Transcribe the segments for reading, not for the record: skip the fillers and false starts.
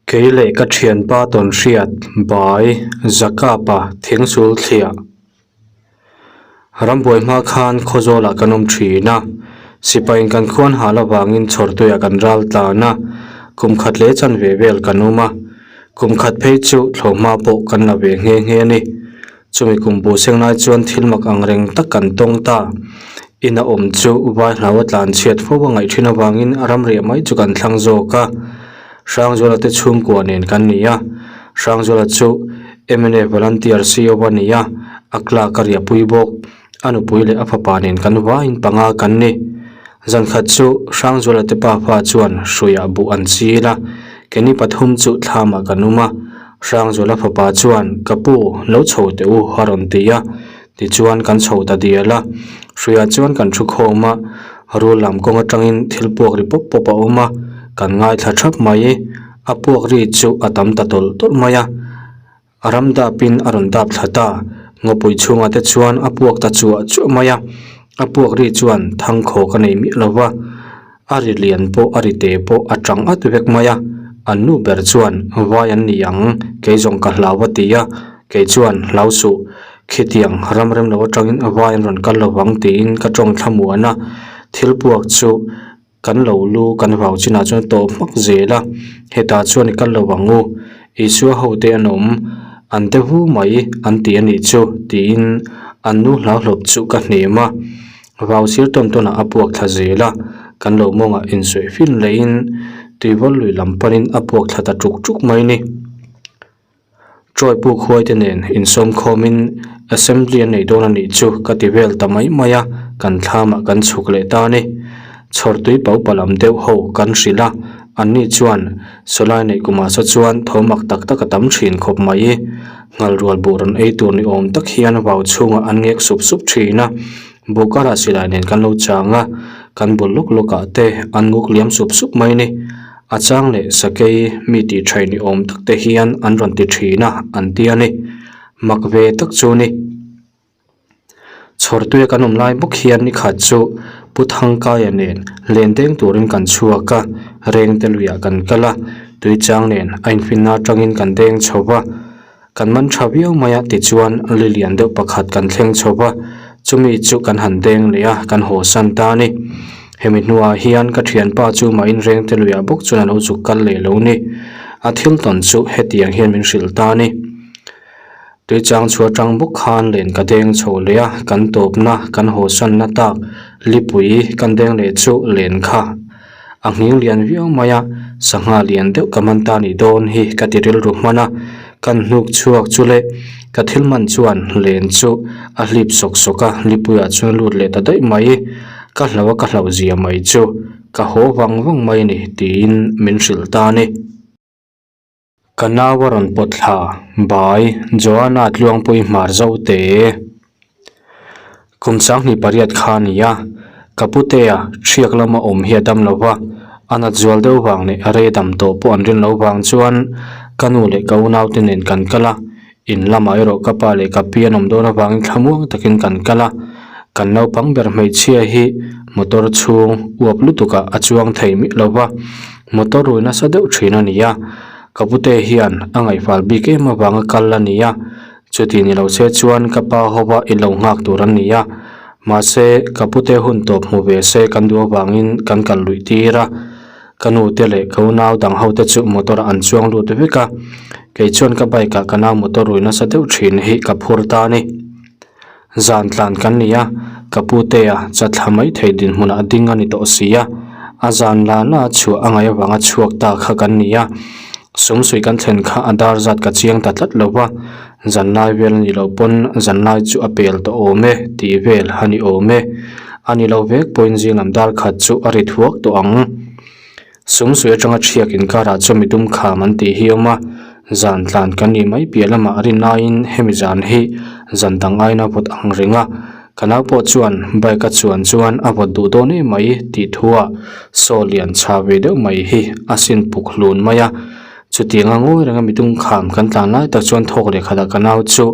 Kei leh ka thianpa tawnhriat bai Zakapa thingsul thliah rambuai hma khan Khawzawlah kan awm thin a, sipaiin kan khuan hal avangin chhawrtuiah kan ral tlan a, kum khat leh chanve vel kan awm a, kum khat phei chu thlawhhma pawh kan la ve nghe nghe a ni. Chumi kum bu seng lai chuan thil mak ang reng tak kan tawng ta. Ina awm chu vai hlau a tlan chhiat fo a ngaih thin avangin ram riah mai chu kan thlang zawk a. Hrangzuala te chhungkua nen kan ni a. Hrangzuala chu mna volunteer CEO a ni a, a clerk a riahpui bawk. A nupui leh a fapa nen kan vaiin panga kan ni. Zan khat chu Hrangzuala te pafa chuan hruiah buh an chil a, keini pathum chu thlamah kan awm a. Hrangzuala fapa chuan, Ka pu, lo chho teh u, a rawn ti a. Tichuan kan chho ta dial a. Hruiah chuan kan thu khawm a, rul lam kawng atangin thil puak ri pawp pawp a awm a, kan ngaithla thap mai. A puak ri chu a tam ta tawlh tawlh mai a. A ram dapin a rawn dap thla ta. Ngawpui chhungah te chuan a puak ta chuah chuah mai a. A puak ri chuan thangkhaw ka nei miah lo va. A ri lian pawh a ri te pawh a tang at vek mai a, an nu ber chuan vai an ni ang, kei zawng ka hlau a ti a, kei chuan hlau suh, khitiang ram rem lo atangin vai an rawn kal lo vang tiin ka tawng thlamuan a, thil puak chu kan lo lu kan vau chinah chuan a tawp hmak zel a, hetah chuan i kal lo ang u, Isua ho te an awm, an te vu mai an ti a nih chu tiin an nu hlauhlawp chu ka hnem a. Vau sir tawn tawnah a puak thla zel a, kan lo mawngah insuih fin leiin tuivawl lui lam panin a puak thla ta tuk tuk mai ni. Troy puk huai te nen insawm khawmin assembly an nei dawn a nih chu ka ti vel ta mai mai a, kan thlamah kan chhuk leh ta a ni. Chhawr tui pau palam deuh ho kan hrilh a, anni chuan sawlai neih kumah saw chuan tho mak tak tak a tam thin khawp mai. Nghalrual buh rawn ei tur ni awm tak hian vau chhungah an ngek sup sup thin a, buh karah silai nen kan lo chang a, kan bul lawk lawkah te an nguk liam sup sup mai ni. A chang leh sakei mi tih thaih ni awm tak te hian an rawn ti thin a, an ti a ni. Mak ve tak chu ni. Chhawrtuia kan awm lai bawk hian ni khat chu Pu Thangkaia nen len deng turin kan chhuak a, reng te luiah kan kal a, tui chang nen a infinna atangin kan deng chho va, kan man tha viau mai a tichuan li lian deuh pakhat kan thleng chho va, chumi chu kan han deng leh a, kan haw san ta a ni. Hemi hnuah hian ka thianpa chu mahin reng te luiah bawk chuan a lo zuk kal leh lo ni. A thil tawn chu hetiang hian min hrilh ta a ni. Tuichang chhuah atang bawk khan len ka deng chho leh a, kan tawpna kan hawsanna tak lipui kan deng leh chu len kha a nghing lian viau mai a, sangha lian deuh ka man ta nih dawn hi ka ti rilru hman a, kan hnuk chhuak chu le ka thil man chuan len chu a hlip sawk sawk a, lipuiah chuan lut leh ta daih mai, ka hlau a ka hlauh zia mai chu ka haw vang vang mai a ni tiin min hrilh ta a ni. Ka nau a rawn pawt thla, Bai, Joanna Tluangpui hmar zo te. Kum 28 kha a ni a, ka putea thiak lama awm hi a dam lo va, a nat zual deuh vang leh a rei dam tawh pawh an rin loh vang chuan ka nu leh ka unaute nen kan kal a, in lamah erawh ka pa leh ka pi an awm dawn avangin thlamuang takin kan kal a, kan naupang ber hmeichhia hi motor chhung uap lutukah a chuang thei miah lo va. Motor rui nasa deuh thin a ni a, ka pute hian a ngaihfal bik em avanga kal a ni a, chuti ni lo se chuan ka pa hova i lo nghak tur an ni a, mahse ka pute hun tawp hmu ve se kan duh avangin kan kal luih tir a, ka nu te leh ka unau dang ho te chu motor ah an chuang lut vek a, kei chuan ka bike ah ka nau motor rui nasa deuh thin hi ka phur ta a ni. Zan tlan kan ni a, ka putea chatthla mai thei dinhmunah a ding a ni tawh si a, a zan lana a chhuah a ngaih avanga chhuak ta kha kan ni a, sumsui kan thlen kha a dar zat ka chiang ta tlat lo va, zan lai vel a nih loh pawn zan lai chu a pel tawh awm e tih vel a ni awm e, a ni lo vek pawhin zinglam dar khat chu a ri thuak tawh ang. Sumsui atanga thiak inkarah chuan midum kham an tih hi a awm a, zan tlan kan nih mai piah lamah a rin laiin hemi zan hi zan dang aiin a vawt ang reng a, ka nau pawh chuan bike a chuan chuan a vawt duh dawn em mai tih thuah saw lian chha ve deuh mai hi a sin puk hlun mai a, chutianga ngawi renga midum kham kan tlan lai tak chuan thawk leh khatah ka nau chu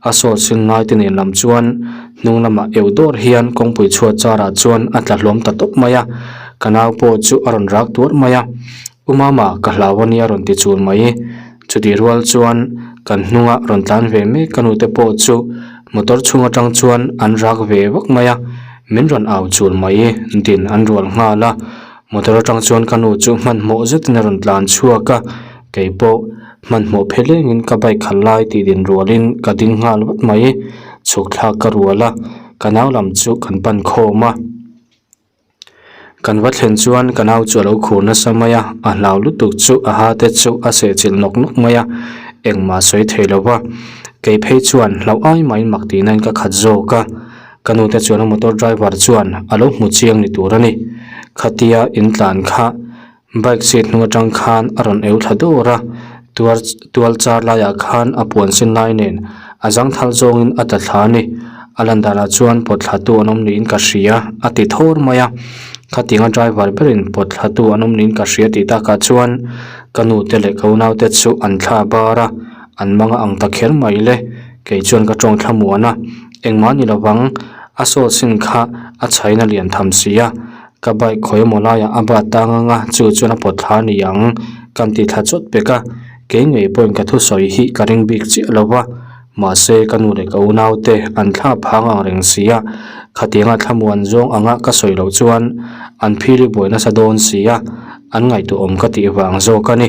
a saw sin lai te nen lam chuan hnung lamah eu dawr hian kawngpui chhuat charah chuan a tla hlawm ta tawp mai a. Ka nau pawh chu a rawn rak tuar mai a. U Mama, ka hlau a nia rawn ti chul mai. Chutih rual chuan kan hnunga rawn tlan ve mek ka nute pawh chu motor chhung atang chuan an rak ve vak mai a, min rawn au chul mai. Din an rual nghal a, motor atang chuan ka nu chu hmanhmawh zetin a rawn tlan chhuak a, kei pawh hmanhmawh phe lengin ka bike khalh lai tih din rualin ka ding nghal vat mai. Chhuk thlak ka rual a, ka nau lam chu kan pan khawm a. Kan va thlen chuan ka nau chu a lo khur nasa mai a, a hlau lutuk chu a ha te chu a sehchilh nawk nawk mai a, engmah sawi thei lo va. Kei phei chuan hlauh ai maiin mak tih nain ka khat zawk a, ka nu te chuan a motor driver chuan a lo hmu chiang ni tur a ni. Khatia in tlan kha Bike seat hnung atang khan a rawn eu thla dawr a, tuar tual char laiah khan a puan sen lai nen a zangthal zawngin a tla thla a ni. A lan danah chuan pawt thla tu an awm niin ka hria a ti thawr mai a, khatianga driver berin pawt thla tu an awm niin ka hria tih takah chuan ka nu te leh ka unau te chu an thla bar a, an mang a ang ta kher mai le. Kei chuan ka tawng thlamuan a, engmah ni lovang a sawl sin kha a chhaina lian tham si a. Ka bike khawi emaw laiah a bat tang ang a, chu chuan a pawt thla a ni ang. Kan ti thla chawt pek a, kei ngei pawhin ka thusawi hi ka ring bik chiah lo va, mahse ka nu leh ka unaute an thla phang ang reng si a, khatianga thlamuan zawng anga ka sawi loh chuan an phili buai nasa dawn si a, an ngaihtuahawm ka tih vang zawk a ni.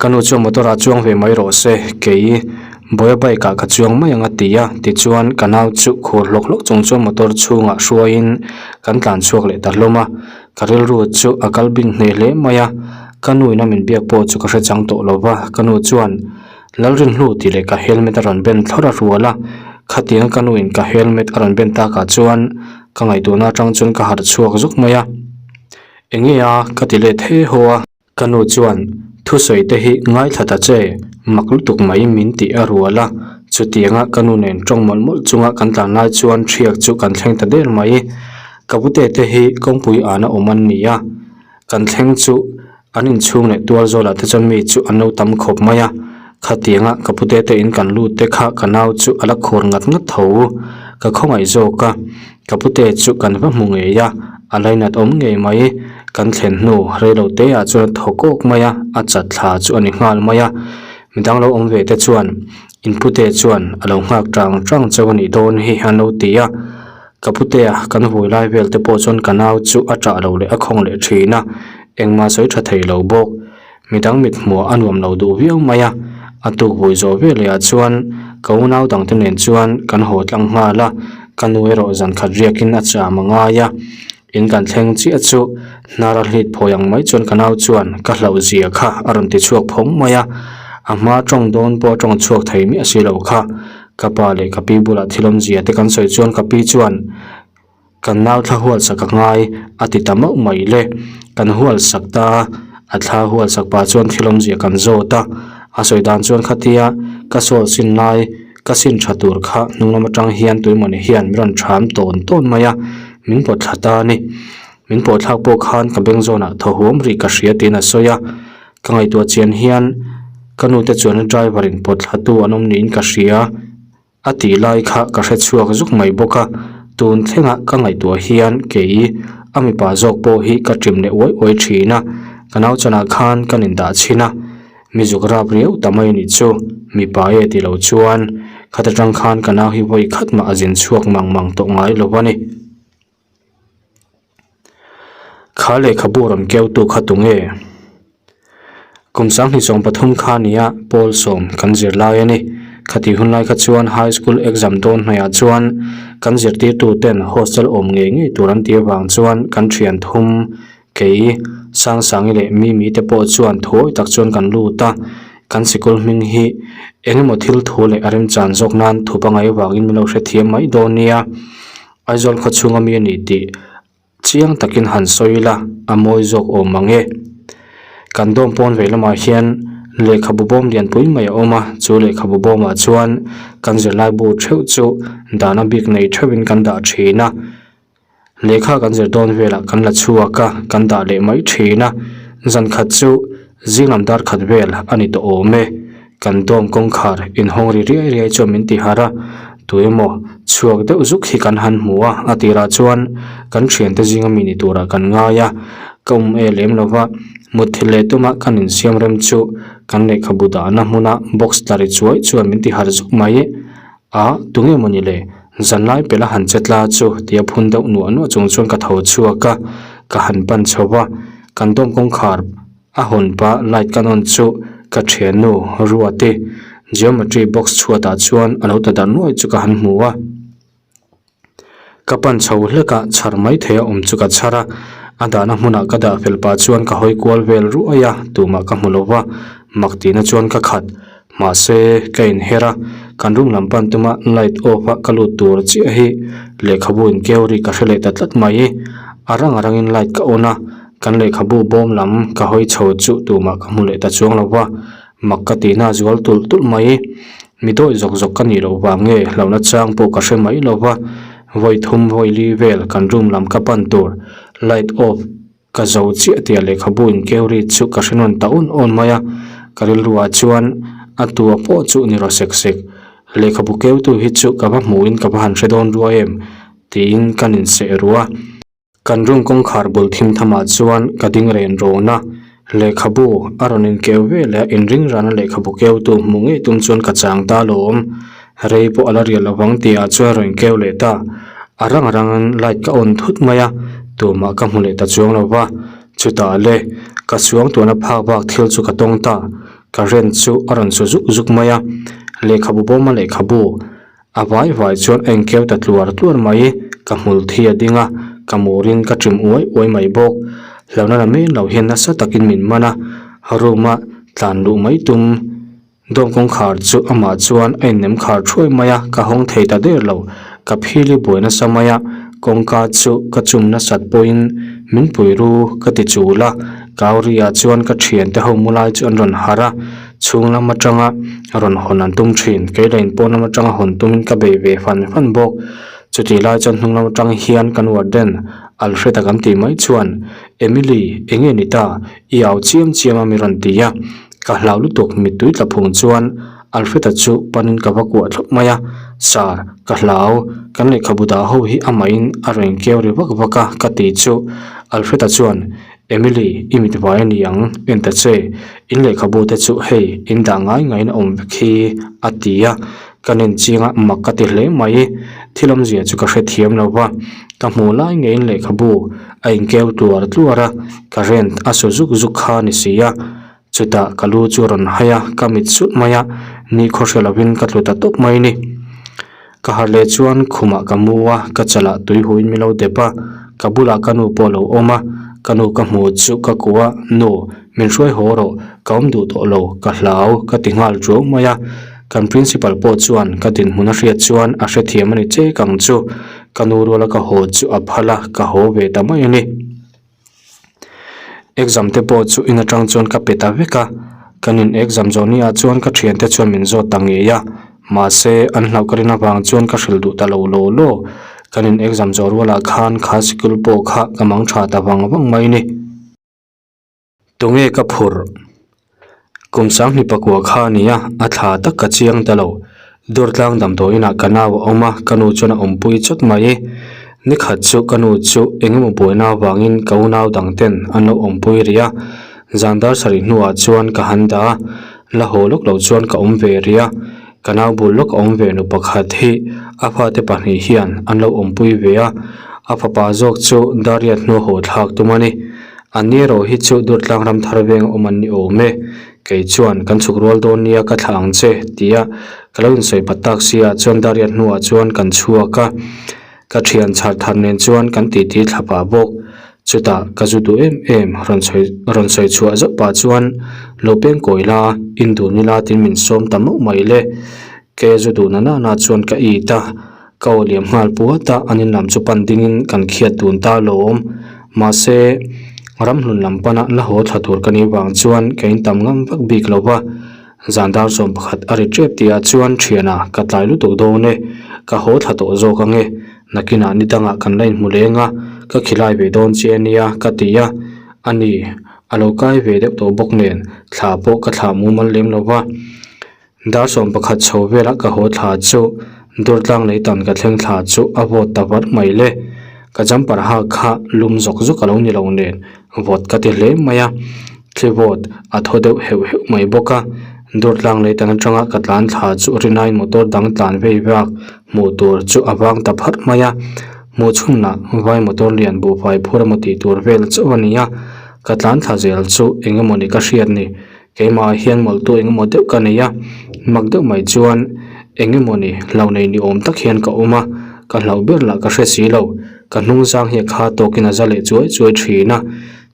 Ka nu chuan motor ah chuang ve mai rawh se, kei Bawia bike ah ka chuang mai ang a ti a, tichuan ka nau chu khur hlawk hlawk chung chuan motor chhungah hruaiin kan tlan chhuak leh ta hlawm a, ka rilru chu a kal bing hneh hle mai a, ka nu in a min biak pawh chu ka hre chang tawh lo va, ka nu chuan Lalrinhlu tih leh ka helmet a rawn ben thlawr a rual a, khatianga ka nu in ka helmet a rawn ben takah chuan ka ngaihtuahna atang chuan ka harh chhuak zuk mai a, enge a ka ti let he haw a. Ka nu chuan, Thusawi te hi ngaithla ta che, mak lutuk mai min tih a rual a. Chutianga ka nu nen tawng mawlh mawlh chunga kan tlan lai chuan ṭhiak chu kan thleng ta der mai. Ka pute te hi kawngpui ana awm an ni a, kan thleng chu an inchhung leh tual zawlah te chuan mi chu an lo tam khawp mai a. Khatianga ka pute te in kan lut te kha ka nau chu a la khur ngat ngat tho. Ka khawngaih zawk a. Ka pute chu kan va hmu ngei a, a lainat awm ngei mai. Kan thlen hnu reilo te ah chuan a thaw kawk mai a, a chat thla chu a ni nghal mai a. Midang lo awm ve te chuan in pute chuan a lo nghak tang tang chauh a nih dawn hi an lo ti a. Ka putea kan vui lai vel te pawh chuan ka nau chu a ṭah lo leh a khawng leh ṭhin a, engmah sawi ṭha thei lo bawk. Midang mit hmuah a nuam lo duh viau mai a, a tuk vui zawh ve leh ah chuan ka unau dangte nen chuan kan haw tlang nghal a, ka nu erawh zan khat riakin a cham a ngai a, in kan thleng chiah chu hnar a hlit phawi ang mai chuan ka nau chuan ka hlauh zia kha a rawn ti chhuak phawng mai a, a hma tawng dawn pawh a tawng chhuak thei miah si lo kha, ka pa leh ka pi bulah thil awmzia te kan sawi chuan ka pi chuan Kan nau thla hual sak a ngai, a ti ta mauh mai le. Kan hual sak ta a, a thla hual sak pah chuan thil awmzia kan zawt a. A sawi dan chuan khatia ka sawl sin lai, ka sin tha tur kha hnung lam atang hian tuimawni hian min rawn tham tawn tawn mai a, min pawt thla ta a ni. Min pawh thlak pawh khan ka beng zawnah thaw huam rih ka hria tiin a sawi a. Ka ngaihtuah chian hian ka nute chuan driver in pawt thla tu an awm niin ka hria. A tih lai kha ka hre chhuak zuk mai bawk a, tun thlengah ka ngaihtuah hian kei a mipa zawk pawh hi ka ṭim leh uai uai ṭhin a, ka nau chanah khan kan indah chhin a, mi zuk rap riau ta mai anih chu, mipa e ti lo chuan khat aṭang khan ka nau hi vawi khat mah a zin chhuak mang mang tawh ngai lo a ni. Kha lehkhabu rawn keutu kha tunge? Kum sanghnih 13 kha nia pawl sawm kan zir lai a ni. Khatih hun lai kha chuan high school exam dawn hnuaiah chuan kan zirtirtu ten hostel awm ngei ngei tur an tih avang chuan kan thian thum kei Sangsangi leh Mimi te pawh chuan thuawi tak chuan kan lut a. Kan sikul hming hi eng emaw thil thu leh a remchan zawk nan thu pangai avangin min lo hrethiam mai dawn nia. Aizawl khaw chhunga mi a ni tih chiang takin han sawi ila a mawi zawk awm ang e. Kan dawm pawn vei lamah hian lehkhabu bawm lianpui mai a awm a, chu lehkhabu bawmah chuan kan zirlaibu theuh chu dahna bik nei theuhin kan dah thin a. Lehkha kan zir dawn velah kan la chhuak a, kan dah leh mai thin a. Zan khat chu zing lam dar khat vel a ni tawh awm e. Kan dawm kawngkhar inhawng ri riai riai chuan min ti harh a, tu emaw chhuak deuh zuk hi kan han hmu a, a tirah chuan kan thiante zinga mi ni turah kan ngai a. Ka um e lem lo va, mutthilh leh tuma kan insiam rem chu kan lehkhabu dahna hmuna box tla ri chuai chuan min ti harh zuk mai. A, tunge maw ni le? Zanlai pela han che tla chu tia phun deuh nuah nuah chung chuan ka tho chhuak a, ka han pan chho va, kan dawm kawngkhar a hawn pah light ka nawn chu ka thiannu Ruati geometry box chhuatah chuan a lo ta dar nuai chu ka han hmu a. Ka pan chho hlek a, chhar mai thei a awm chu ka chhar a, a dahna hmunah ka dah fel pah chuan ka hawi kual vel ruai a, tumah ka hmu lo va, mak tihna chuan ka khat. Mahse, ka inher a, kan room lam pan tuma light off a ka lut tur chiah hi lehkhabu inkeu ri ka hre leh ta tlat mai. A rang a rangin light ka on a, kan lehkhabu bawm lam ka hawi chho chu tumah ka hmu leh ta chuang lo va, Mak ka tihna zual tulh tulh mai. Mi dawih zawk zawk ka nih loh vang nge hlauhna chang pawh ka hre mai lo va, vawi thum vawi li vel kan room lam ka pan tur light off ka zo chiah tia lehkhabu in keu ri chu ka hre nawn ta awn awn mai a, ka rilru ah chuan a tua pawh chu ni rawh sek sek. Lehkhabu keu tu hi chu ka va hmuhin ka va han hre dawn rua em tiin kan inseh ru a. Kan room kawngkhar bul thim thamah chuan ka ding ren rawn a, lehkhabu a rawn inkeu ve leh a inring rana lehkhabu keutu hmuh ngei tum chuan ka chang ta lawm. Rei pawh a la rial lovang tihah chuan rawn inkeu leh ta. A rang rangin light ka on thut mai a, tumah ka hmu leh ta chuang lo va. Chutah le, ka chuang tuahna phak bak thil chu ka tawng ta. Current chu a rawn su zuk zuk mai a, lehkhabu bawma lehkhabu A vai vai chuan a inkeu ta tluar tluar mai, ka hmul thi a ding a, ka murin ka ṭim uai uai mai bawk. Hlauhna la men lo hian nasa takin min man a, room a tlan luh mai tum. Dawm kawngkhar chu amah chuan a innem khar thuai mai a, ka hawng thei ta der lo. Ka phili buai nasa mai a, kawngka chu ka chum nasat pawhin min pui ru ka ti chul a, Kauri-ah chuan ka thiante ho mu lai chu an rawn harh a. Chhung lam atanga rawn hawn an tum thin. Kei la inpawn lam atanga hawn tumin ka bei ve fan fan bawk. Chutih lai chuan hnung lam atang hian kan warden Alfred-a kan tih mai chuan, Emily, enge ni ta? I au chiam chiam a mi rawn ti a. Ka hlau lutuk mittui tla phung chuan Alfred-a chu panin ka va kuah thlawp mai a. Sir, ka hlau. Kan lehkhabu dah ho hi amahin a rawn inkeu ri vak vak a ka ti chu Alfred-a chuan, Emily, i mit vai a ni ang, en ta che, in lehkhabu te chu hei in dah ngai ngaiin a awm vek hi, a ti a, ka nen chianga mak ka ti hle mai, thil awmzia chu ka hrethiam lo va, ka hmuh lai ngeiin lehkhabu a inkeu tluar tluar a, current a su zuk zuk kha a ni si a, chutah ka lu chu a rawn hai a, ka mit sut mai a, ni khawhre lovin ka tlu ta tawp mai ni. Ka harh leh chuan khumah ka mu a, ka chalah tui huin min lo dep a, ka bulah ka nu pawh a lo awm a, ka nu ka hmu chu ka kuh a, Nu, min hruai haw rawh, ka awm duh tawh lo, ka hlau, ka ti nghal ṭuau mai a. Kan principal pawh chuan ka dinhmun a hriat chuan a hrethiam a ni chek ang chu, ka nu ruala ka haw chu a phal a, ka haw ve ta mai a ni. Exam te pawh chu in atang chuan ka pe ta vek a, kan in exam zawh ni ah chuan ka thiante chuan min zawt ta ngei a, mahse an hlauh ka rin avang chuan ka hrilh duh ta lo law law, kan in exam zawh rualah khan kha sikul pawh kha ka mang tha ta vang vang mai ni. Tunge ka phurh? Kum sang hni pakua kha a ni a, a thla tak ka chiang ta lo. Durtlang damdawi inah ka nau a awm a, ka nu chuan a awmpui chawt mai. Ni khat chu ka nu chu eng emaw buaina avangin ka unau dang ten an lo awmpui rih a, zan dar sarih hnuah chuan ka han dah a, la haw lawk lo chuan ka awm ve rih a. Ka nau bul lawk a awm ve nu pakhat hi a fate pahnih hian an lo awmpui ve a, a fapa zawk chu Dariat hnua haw thlak tum a ni. An ni erawh hi chu Durtlang ram thar veng awm an ni awm e. Kei chuan kan chhuk rual dawn nia ka thlah ang che tia ka lo insawi pat tak sia chuan Dariat hnuah chuan kan chhuak a. Ka thian chhar thar nen chuan kan titi thla pah bawk. Chutah ka zu duh em em rawn sawi rawn sawi chhuah zauh pah chuan lo peng kawi la in dun ila tin min sawm ta mauh mai le. Ke zu duh na nana chuan ka it a. Ka aw liam nghal puat a, an in lam chu pan dingin kan khiat dun ta alawm. Mahse, ramhlun lam pana la haw thla tur ka nih vang chuan ka in tam ngam vak bik lo va. Zan dar sawm pakhat a ri tep tihah chuan thiana ka tlai lutuk dawn e, ka haw thla tawh zawk ange. Nakinah ni dangah kan la inhmu leng a, ka khilai ve dawn che ania ka ti a. Ani, a lo kai ve deuh tawh bawk nen thla pawh ka thlah mumal lem lo va. Dar 11 chho velah ka haw thla chu Durtlang lei tan ka thleng thla chu a vawt ta vat mai le. Ka jumper hak kha lum zawk zawk a lo ni lo nen vawt ka ti hle mai a, thli vawt a thaw deuh heuh heuh mai bawk a. Durtlang lei tan atanga ka tlan thla chu rinaiin motor dang tlan vei vak hmuh tur chu a vang ta pharh mai a. Hmuh chhunah vai motor lian buhfai phur emaw tih tur vel chauh a ni a, ka tlan thla zel chu eng emaw ni ka hriat ni. Keimah hian mawlhtu eng emaw deuh ka nei a, mak deuh mai chuan eng emaw ni hlauh nei ni awm tak hian ka awm a, ka hlauh ber lah ka hre si lo, ka hnung zang hi a kha tawkin a za leh chuai chuai thin a.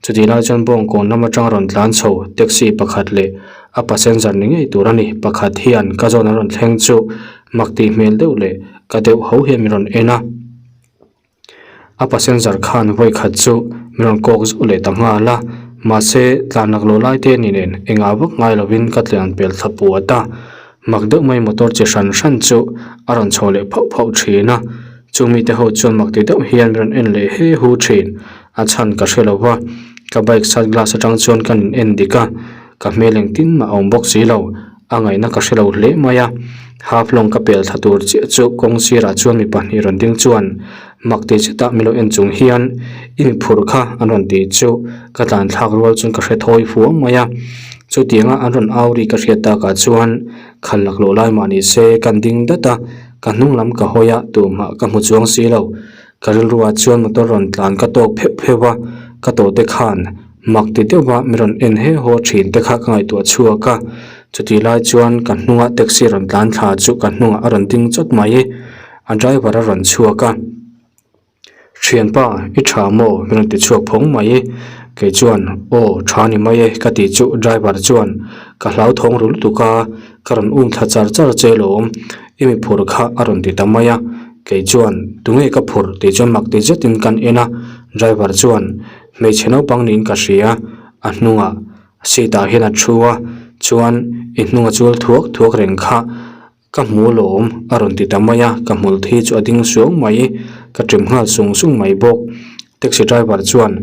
Chutih lai chuan bawngkawn lam atang rawn tlan chho taxi pakhat leh a passenger ni ngei tur a ni, pakhat hian ka zawn an rawn thleng chu mak tih hmel deuh leh ka deuh ho hian min rawn en a. A passenger khan vawi khat chu min rawn kawk zauh leh ta nghal a, mahse tlan laklawh lai te ni nen engah vak ngai lovin ka tlan pel thla puat a, mak deuh mai motor chi hran hran chu a rawn chho leh phauh phauh thin a, chu mite ho chuan mak ti deuh hian min rawn en leh he hu thin, a chhan ka hre lo va, ka bike side glass atang chuan ka in en dik a, ka hmel engtin mah a awm bawk si lo. A ngaihna ka hre lo hle mai a, Haflong ka pel thla tur chiah chu kawng sirah chuan mi pahnih rawn ding chuan mak ti chetah min lo en chung hian i mi phurh kha an rawn ti chu ka tlan thlak rual chuan ka hre thawi fuang mai a. Chutianga an rawn au ri ka hriat takah chuan khal laklawh lai mah ni se kan ding dat a, ka hnung lam ka hawi a tumah ka hmu chuang si lo. Ka rilruah chuan motor rawn tlan ka tawk pheuh pheuh a, ka tawhte khan mak ti deuha min rawn en he haw thin te kha ka ngaihtuah chhuak a. Chutih lai chuan ka hnunga taxi rawn tlan thla chu ka hnungah a rawn ding chawt mai. A driver a rawn chhuak a, Thianpa, i tha maw? min rawn ti chhuak phawng mai. Kei chuan, Aw, tha ni mai e ka ti chu driver chuan ka hlauthawng ru lutuk a, ka rawn um thla char char che lawm, i mi phur kha a rawn ti ta mai a. Kei chuan, Tunge ka phurh? tih chuan mak ti zetin kan en a, driver chuan, Hmeichhe naupang niin ka hria, a hnungah seat ah hian a thu a, chuan i hnunga chul thuak thuak reng kha ka hmu lawm a rawn ti ta mai a, ka hmul thi chu a ding suang mai, ka ṭim nghal sung sung mai bawk. Taxi driver chuan,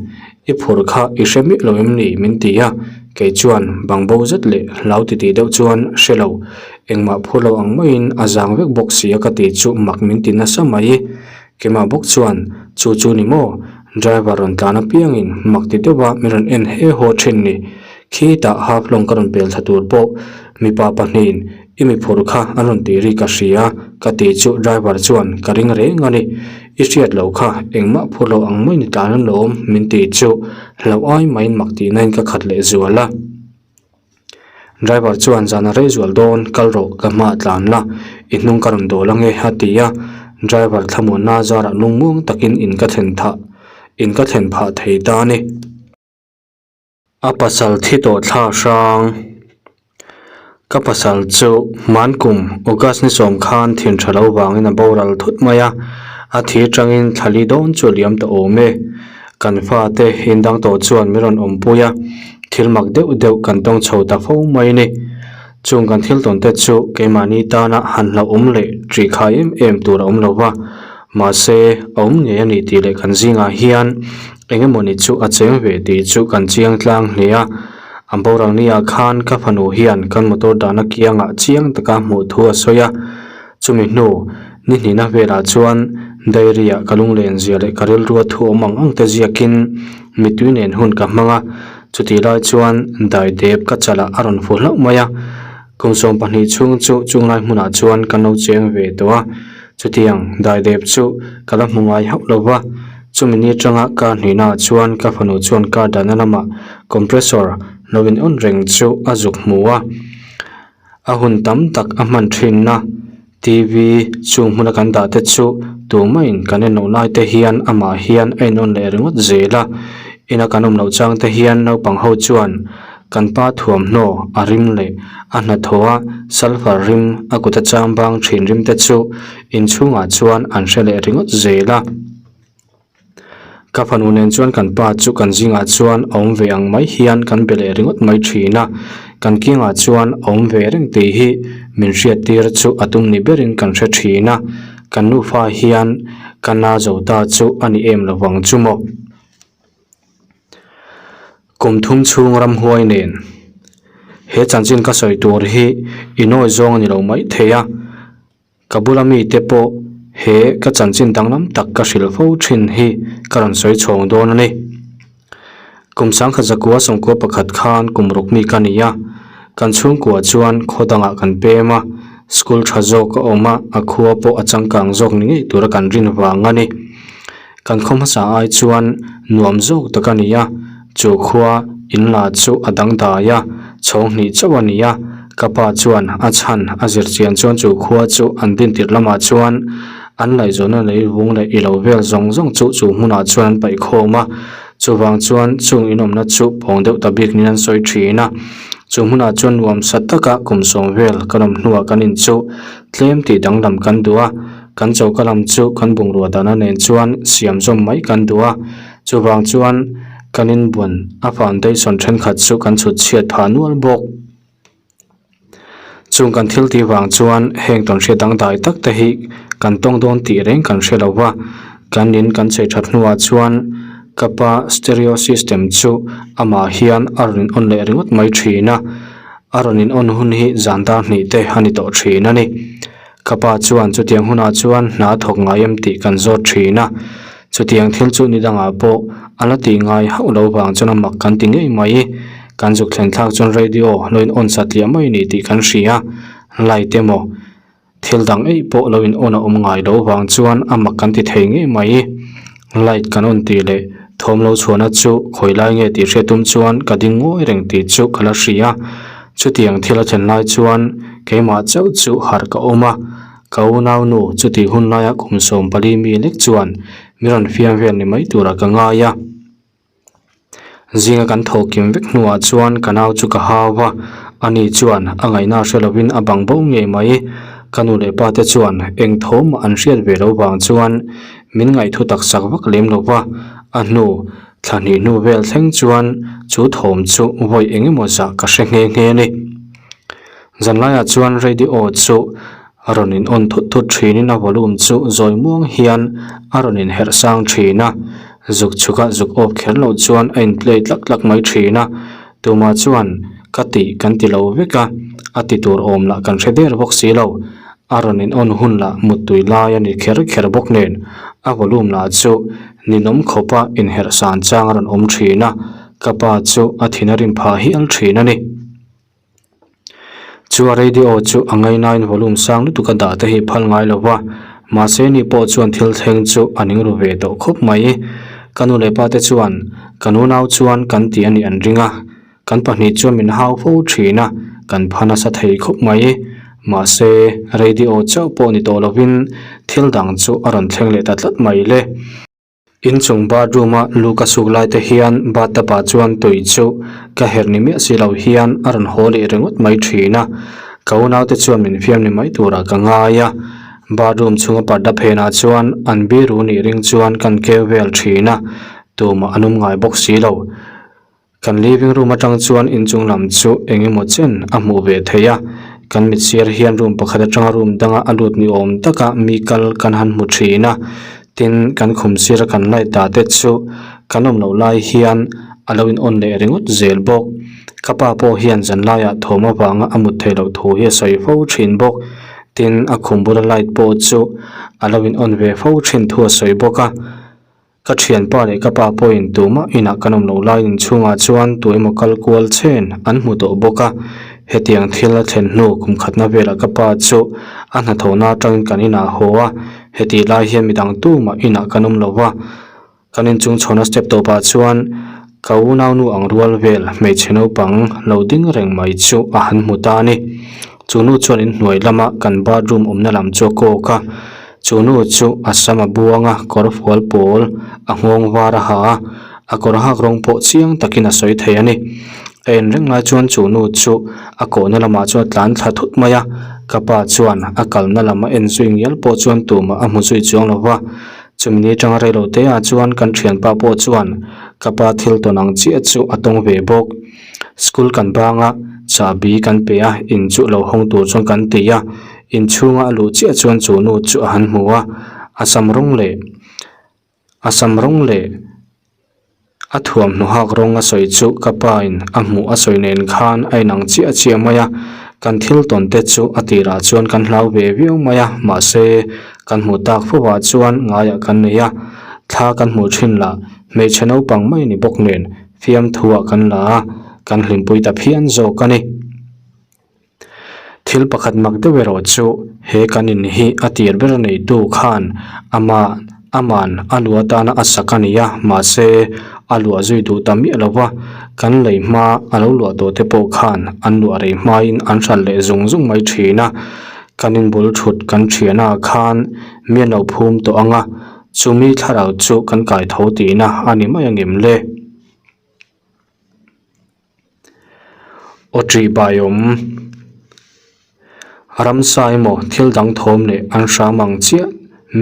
I phurh kha i hre miah lo em ni? min ti a, kei chuan bang bo zet leh hlau titih deuh chuan hre lo, engmah phur lo ang maiin a zang vek bawk si a ka ti chu mak min ti nasa mai. Keimah bawk chuan, Chu chu ni maw? Driver rawn tlan apiangin mak ti deuha min rawn en he haw thin ni. Khitah half lawng ka rawn pel thla tur pawh mipa pahnihin I mi phurh kha an rawn tih ri ka hria ka tih chu driver chuan ka ring reng a ni. I hriat loh kha engmah phur lo ang mai ni tlan an lawm min tih chu hlauh ai maiin mak tihna in ka khat leh zual a. Driver chuan zan a rei zual dawn kal rawh ka hmaah tlan la i hnung ka rawn dawl ange a ti a. Driver thlamuanna zarah lungmuang takin in ka thlen thah in ka thlen phah thei ta a ni. A pasal thi tawh thla hrang. Ka pasal chu hmankum August ni sawm khan thin tha lo vangin a boral thut mai a, a thi atangin thla li dawn chu a liam ta awm e. Kan fate indang tawh chuan min rawn awmpui a, thil mak deuh deuh kan tawng chho ta fo mai a ni. Chung kan thil tawn te chu keimahni tana han hlauhawm leh ṭihkhai em em tur a awm lo va, mahse a awm ngei a ni tih leh kan zingah hian eng emawni chu a cheng ve tih chu kan chiang tlang hle a. A boral nia khan ka fanu hian kan motor dahna kiangah chiang taka hmuh thu a sawi a, chumi hnu ni hnihna velah chuan diary ah ka lunglen zia leh ka rilrua thu awm ang ang te ziakin mitui nen hun ka hmang a, Chutih lai chuan daidep ka chalah a rawn fu hlauh mai a, kum 12 chhung chu chunglai hmunah chuan ka no cheng ve tawh a, chutiang daidep chu ka la hmu ngai hauh lo va, chumi ni atanga car hnihnaah chuan ka fanu chuan car dahna lamah compressor lo in on reng chu a zuk hmu a. A hun tam tak a hman thinna TV chung hmuna kan dah te chu tumah-in kan en loh lai te hian amah hian a inawn leh ringawt zel a. Ina kan awm loh chang te hian naupang ho chuan kan pa thuamhnaw a rim leh a hnathawh a sulphur rim a kut a chang bang thin rim te chu inchhungah chuan an hre leh ringawt zel a. Ka fanu nen chuan kan pa chu kan zingah chuan a awm ve ang mai hian kan be leh ringawt mai thin a, kan kiangah chuan a awm ve reng tih hi min hriat tir chu a tum ni berin kan hre thin a, kan nufa hian ka na zo ta chu a ni em lovang chu maw. Kum thum chhung ramhuai nen he chanchin ka sawi tur hi i nawi zawng a ni lo maithei a. Ka bula mite pawh He ka chanchin danglam tak ka hrilh fo thin hi ka rawn sawi chhawng dawn a ni. Kum sangkhat zakua sawmkua pakhat khan kum ruk mi ka ni a, kan chhungkua chuan khaw dangah kan pem a, school tha zawk a awm a, a khua pawh a changkang zawk ni ngei tura kan rin vang a ni. Kan khaw hmasa ai chuan nuam zawk tak a ni a, chu khua in la chu a dangdai a, chhawng hnih chauh a ni a, ka pa chuan a chhan a zir chian chuan chu khua chu an din tirh lamah chuan an laihzawnna lei vung leh i lo vel zawng zawng chu chu hmunah chuan an paih khawm a, chuvang chuan chung inawmna chu pawng deuh ta bik niin an sawi thin a, chu hmunah chuan nuamsa taka kum sawm vel kan awm hnuah kan in chu tlem tih danglam kan duh a. Kan choka lam chu kan bungrua dahna nen chuan siam zawm mai kan duh a, chuvang chuan kan inbuan a foundation thenkhat chu kan chhut chhiat phah nual bawk. Chung kan thil tih vang chuan heng tawnhriat dangdai tak te hi kan tawng dawn tih reng kan hre lo va, kan in kan chei that hnuah chuan ka pa stereo system chu amah hian a rawn in on leh ringawt mai thin a, a rawn in on hun hi zan dar hnih te a ni tawh thin a ni. Ka pa chuan chutiang hunah chuan hna a thawk ngai em tih kan zawt thin a, chutiang thil chu ni dangah pawh a la tih ngai hauh lo vang chuan a mak kan ti ngei mai. Kan zuk thlen thlak chuan radio lo in on satliah mai ni tih kan hria, light emaw thil dang eih pawh lo in on a awm ngai lo vang chuan a mak kan ti thei ngei mai. Light kan on tih leh thawm lo chhuahna chu khawi lai nge tih hriat tum chuan ka ding ngawi reng tih chu ka la hria. Chutiang thil a thlen lai chuan keimah chauh chu harh ka awm a, ka unaunu chutih hun laia kum 14 mi lek chuan mi rawn fiam vel ni mai turah ka ngai a. Zinga kan thaw kim vek hnuah chuan ka nau chu ka hau a, ani chuan a ngaihna hre lovin a bang bo ngei mai. Ka nu leh pa te chuan eng thawm mah an hriat ve lo vang chuan min ngaihthu tak sak vak lem lo va, a hnu Thla hnih hnu vel thleng chuan chu thawm chu vawi eng emaw zah ka hre nghe nghe a ni. Zanlaiah chuan radio chu a rawn in on thut thut thinin a volume chu zawi muang hian a rawn in herh sang thin a, zuk chhuka zuk awp kher loh chuan a in play tlak tlak mai thin a, tumah chuan ka tih kan ti lo vek a, a ti tur awm lah kan hre der bawk si lo. A rawn in on hun lah muttui lai a ni kher kher bawk nen, a volume lah chu ninawm khawpa inherh san chang a rawn awm thin a, ka pa chu a thin a rim phah hial thin a ni. Chu a radio chu a ngainain volume sang lutuk a dah te hi phal ngai lo va, mahse ni pawh chuan thil thleng chu a ning ru ve tawh khawp mai. Ka nu leh pa te chuan ka nunau chuan kan ti a nih an ring a. Kan pahnih chuan min hau fo thin a, kan pha nasa thei khawp mai. Mahse, radio chauh pawh ni tawh lovin thil dang chu a rawn thleng leh ta tlat mai le. Inchung bathroom a lu ka suk lai te hian bathtub ah chuan tui chu ka herh ni miah si lo hian a rawn haw leh ringawt mai thin a. Ka unaute chuan min fiam ni mai turah ka ngai a. Bathroom chhunga parda phenah chuan an biru nih ring chuan kan keu vel thin a, tumah an awm ngai bawk si lo. Kan living room atang chuan inchung lam chu eng emaw chen a hmuh ve theih a, kan mit sir hian room pakhat atanga room danga a lut ni awm taka mi kal kan han hmu thin a, tin kan khum sira kan light dah te chu kan awm loh lai hian a lo in on leh ringawt zel bawk. Ka pa pawh hian zan laiah thawm avanga a mut theih loh thu hi a sawi fo thin bawk, tin a khum bula light pawh chu a lo in on ve fo thin thu a sawi bawk a. Ka thianpa leh ka pa pawhin tumah inah kan awm loh laiin inchhungah chuan tu emaw kal kual chen an hmu tawh bawk a. Hetiang thil a thlen hnu kum khatna velah ka pa chu a hnathawhna atangin kan inah a haw a, hetih lai hian midang tumah inah kan awm lo va. Kan inchung chhawna step tawpah chuan ka unaunu ang rual vel hmeichhe naupang lo ding reng mai chu a han hmu ta a ni. Chu nu chuan inhnuai lama kan bathroom awmna lam chu a kawk a. Chu nu chu a sam a buang a, kawr fual pawl a nghawng var a ha a, a kawr hak rawng pawh chiang takin a sawi thei a ni. A en reng lai chuan chu nu chu a kawhna lamah chuan a tlan thla thut mai a, ka pa chuan a kalna lam a en zui ngial pawh chuan tumah a hmu zui chuang lo va. Chumi ni atanga rei lo te ah chuan kan thianpa pawh chuan ka pa thil tawn ang chiah chu a tawng ve bawk. School kan bang a, chahbi kan pe a, in chu lo hawng tur chuan kan ti a, inchhunga a luh chiah chuan chu nu chu a han hmu a, a sam rawng leh a sam rawng leh a thuamhnaw hak rawng a sawi chu ka pa in a hmuh a sawi nen khan a inang chiah chiah mai a. Kan thil tawn te chu a tirah chuan kan hlau ve viau mai a, mahse kan hmuh tak fo ah chuan ngaiah kan nei a, thla kan hmuh thin lah hmeichhe naupang mai ni bawk nen fiamthu ah kan la a, kan hlimpui ta phian zawk a ni. Thil pakhat mak deuh erawh chu he kan in hi a tir ber neitu khan ama aman a luah atana a sak a ni a, mahse a luah zui duh ta miah lo va, kan lei hma a lo luah tawh te pawh khan an luah rei hmain an hralh leh zung zung mai thin a, kan in bul thut kan thian ah khan mi an lo phum tawh ang a, chumi thlarau chu kan kai tho tihna a ni mai angem le? Aw ṭih bai awm. Ramsa emaw thil dang thawm leh an hram ang chiah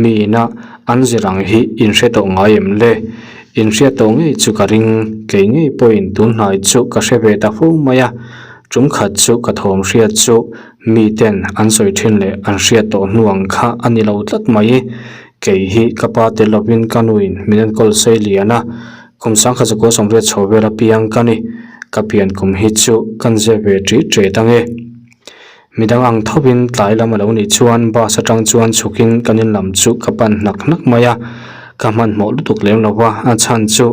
miina an zir ang hi in hre tawh ngai em le? In hriat tawh ngei chu ka ring, kei ngei pawhin tun hnai chu ka hre ve ta fo mai a, ṭum khat chu ka thawm hriat chu miten an sawi ṭhin leh an hriat tawh hnu ang kha a ni lo tlat mai. Kei hi ka pa tel lovin ka nuin min enkawl sei lian a. Kum sangkhat zakua sawmriat chho vel apiang ka ni. Ka pian kum hi chu kan zep ve ṭi ṭet ange. Midang ang thovin tlai lam a lo nih chuan bus atang chuan chhukin kan in lam chu ka pan hnak hnak mai a. Ka hmanhmawh lutuk lem lo va, a chhan chu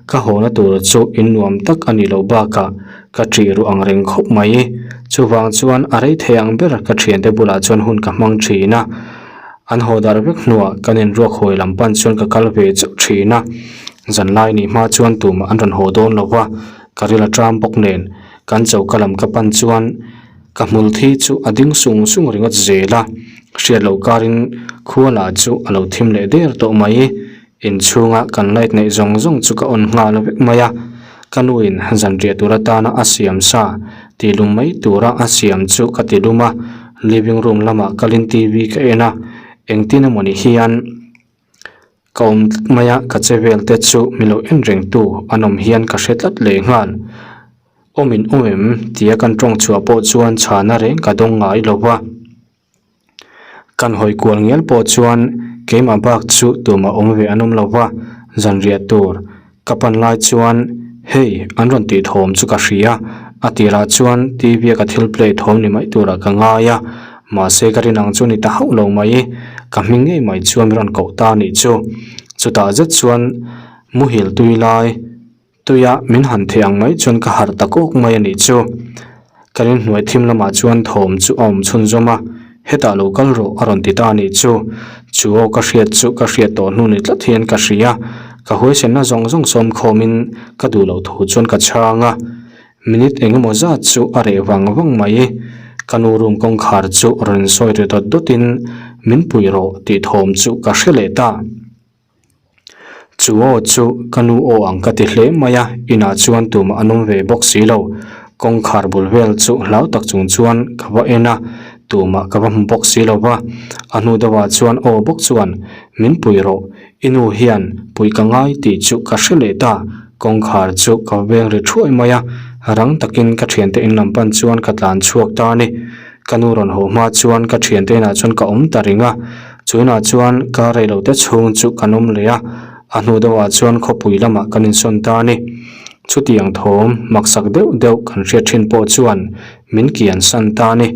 ka hawna tur chu in nuam tak a nih loh bakah ka ṭih ruh ang reng khawp mai. Chuvang chuan a rei thei ang ber ka ṭhiante bulah chuan hun ka hmang ṭhin a. An haw dar vek hnuah kan inruak hawi lam pan chuan ka kal ve chauh thin a, zanlai nih hma chuan tumah an rawn haw dawn lo va, ka ril a ṭam bawk nen kan choka lam ka pan chuan ka hmul thi chu a ding sung sung ringawt zel a, hriat loh karin khua lah chu a lo thim leh der tawh mai. Inchhunga kan light neih zawng zawng chu ka on nghal vek mai a, ka nuin zanriah tur atana a siam sa tilum mai tura a siam chu ka tilum a, living room lamah kalin TV ka en a, engtin emawni hian ka awm tlat mai a, ka che vel te chu mi lo en reng tu an awm hian ka hre tlat leh nghal. Awm in awm em? tia kan tawng chhuah pawh chuan chhana reng ka dawng ngai lo va. Kan hawi kual ngial pawh chuan keimah bak chu tumah awm ve an awm lo va, zanriah tur ka pan lai chuan hei an rawn tih thawm chu ka hria, a tirah chuan T_V a ka thil play thawm ni mai turah ka ngai a, mahse ka rin ang chu ni ta hauh lo mai, ka hming ngei mai chuan min rawn koh ta a nih chu, chutah zet chuan muhil tui lai. Tuia min han theh ang mai chuan ka harh ta kawk mai a nih chu. Kan inhnuai thim lamah chuan thawm chu a awm chhunzawm a, hetah lo kal rawh a rawn ti ta a nih chu. Chu aw ka hriat chu ka hriat tawh hnu ni tlat hian ka hria. Ka huaisenna zawng zawng sawm khawmin ka duh loh thu chuan ka chhang a. Minute eng emaw zat chu a reh vang vang mai. Ka nu room kawngkhar chu rawn insawi ri dawt dawtin min pui rawh tih thawm chu ka hre leh ta. Chu aw chu ka nu aw ang ka ti hle mai a, inah chuan tumah an awm ve bawk si lo. Kawngkhar bul vel chu hlau tak chung chuan ka va en a, tumah ka va hmu bawk si lo va. A hnu deuhah chuan aw bawk chuan, Min pui rawh, i nu hian puih ka ngai tih chu ka hre leh ta. Kawngkhar chu ka va veng ri thuai mai a, rang takin ka thiante in lam pan chuan ka tlan chhuak ta a ni. Ka nu rawn haw hma chuan ka thiante inah chuan ka awm ta ring a, chu inah chuan ka rei lo te chhung chu kan awm leh a, a hnu deuhah chuan khawpui lamah kan insawn ta a ni. Chutiang thawm maksak deuh deuh kan hriat thin pawh chuan min kian san ta a ni.